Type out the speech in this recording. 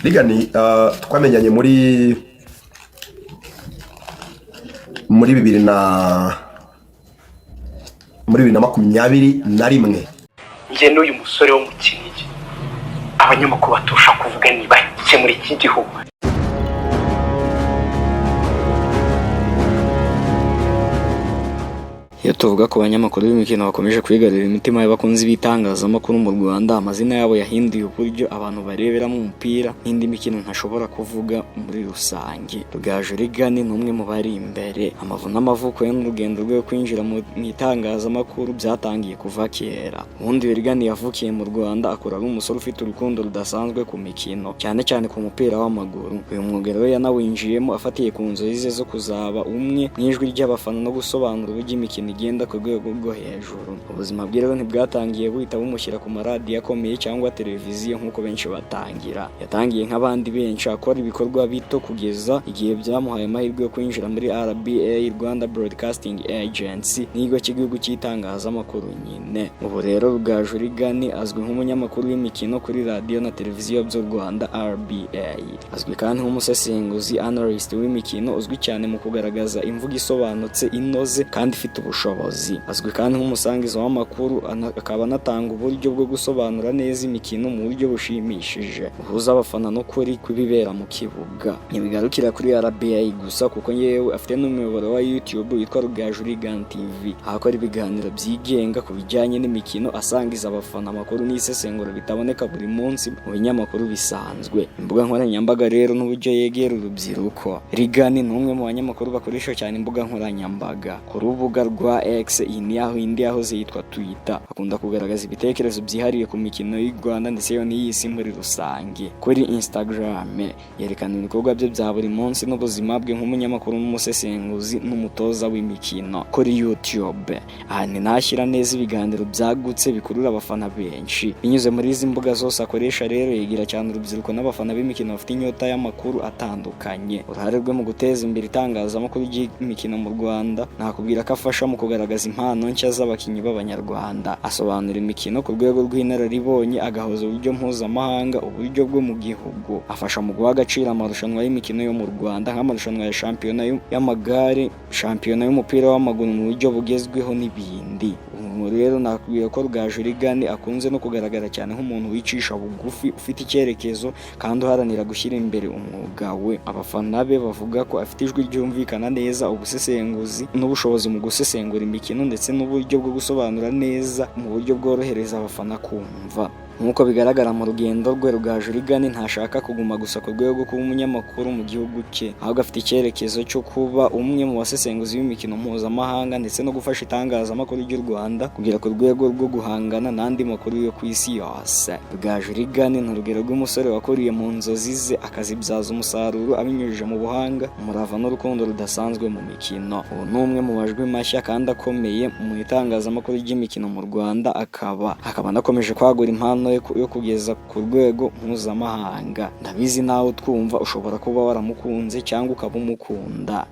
Reagan, twamenyanye muri 2021. Njye n'uyu musore wo mu Kinigi, abanyamakuru baturusha kuvuga ni bake muri iki gihugu. Iyo tuvuga ku banyamakuru b'imikino bakomeje kwigarurira imitima y'abakunzi b'itangazamakuru mu Rwanda, amazina yabo yahinduye uburyo abantu bareberamo umupira n'indi mikino ntashobora kuvuga muri rusange. Rugaju Reagan ni umwe mu bari imbere. Amavu n'amavuko ye n'urugendo rwe rwo kwinjira mu itangazamakuru byatangiye kuva kera. Ubundi Reagan yavukiye mu Rwanda, akura ari umusore ufite urukundo rudasanzwe ku mikino, cyane cyane ku mupira w'amaguru. Uyu mwuga rero yanawinjiyemo afatiye ku nzozi ze zo kuzaba umwe mu ijwi ry'abafana no gusobanura uburyo imikino igenda ku rwego rwo hejuru. Ubuzima bwe rero ntibwatangiye buhita bumushyira ku maradiyo akomeye cyangwa televiziyo nk'uko benshi batangira. Yatangiye nk'abandi benshi, akora ibikorwa bito kugeza igihe byamuhaye amahirwe yo kwinjira muri RBA, Rwanda Broadcasting Agency, n'ikigo cy'igihugu cy'itangazamakuru nyine. Ubu rero Rugaju Reagan azwi nk'umunyamakuru w'imikino kuri radiyo na televiziyo by'u Rwanda, RBA. Azwi kandi nk'umusesenguzi, analyst w'imikino, uzwi cyane mu kugaragaza imvugo isobanutse, inoze kandi ifite ubushobozi. Azwi kandi nk'umusangiza w'amakuru, akaba anatanga uburyo bwo gusobanura neza imikino mu buryo bushimishije, buhuza abafana n'ukuri kw'ibibera mu kibuga. Ntibigarukira kuri RBA gusa, kuko yewe afite n'umuyoboro wa YouTube witwa Rugaju Reagan TV, aho akora ibiganiro byigenga ku bijyanye n'imikino, asangiza abafana amakuru n'isesengura bitaboneka buri munsi mu binyamakuru bisanzwe. Imbuga nkoranyambaga rero n'uburyo yegera urubyiruko. Reagan ni umwe mu banyamakuru bakoresha cyane imbuga nkoranyambaga. Ku rubuga rwa X, iyi ni aho indi yahoze yitwa Twitter, akunda kugaragaza ibitekerezo byihariye ku mikino y'u Rwanda ndetse yo n'iy'isi muri rusange. Kuri Instagram yerekana ibikorwa bye bya buri munsi n'ubuzima bwe nk'umunyamakuru n'umusesenguzi n'umutoza w'imikino. Kuri YouTube aha ni nashyira neza ibiganiro byagutse bikurura abafana benshi. Binyuze muri izi mbuga zose akoresha rero, yigira cyane urubyiruko n'abafana b'imikino bafite inyota y'amakuru atandukanye. Uruhare rwe mu guteza imbere itangazamakuru ry'imikino mu Rwanda, nakubwira ko afasha mu kugaragaza impano nshya z'abakinnyi b'Abanyarwanda, asobanura imikino ku rwego rw'inararibonye, agahuza uburyo mpuzamahanga, uburyo bwo mu gihugu. Afasha mu guha agaciro amarushanwa y'imikino yo mu Rwanda, nk'amarushanwa ya shampiyona y'amagare, shampiyona y'umupira w'amaguru mu buryo bugezweho n'ibindi. Ubu rero nakubwira ko Rugaju Reagan akunze no kugaragara cyane nk'umuntu wicisha bugufi, ufite icyerekezo kandi uharanira gushyira imbere umwuga we. Abafana be bavuga ko afite ijwi ryumvikana neza, ubusesenguzi n'ubushobozi mu gusesengura imikino, ndetse n'uburyo bwo gusobanura neza mu buryo bworohereza abafana kumva. Nk'uko bigaragara mu rugendo rwe, Rugaju Reagan ntashaka kuguma gusa ku rwego rwo kuba umunyamakuru mu gihugu cye, ahubwo afite icyerekezo cyo kuba umwe mu basesenguzi b'imikino mpuzamahanga, ndetse no gufasha itangazamakuru ry'u Rwanda kugera ku rwego rwo guhangana n'andi makuru yo ku isi yose. Rugaju Reagan ni urugero rw'umusore wakuriye mu nzozi ze, akazibyaza umusaruro abinyujije mu buhanga, umurava n'urukundo rudasanzwe mu mikino. Ubu ni umwe mu majwi mashya kandi akomeye mu itangazamakuru ry'imikino mu Rwanda, akaba anakomeje kwagura impano yo kugeza ku rwego mpuzamahanga. Ndabizi nawe utwumva ushobora kuba waramukunze cyangwa ukaba umukunda.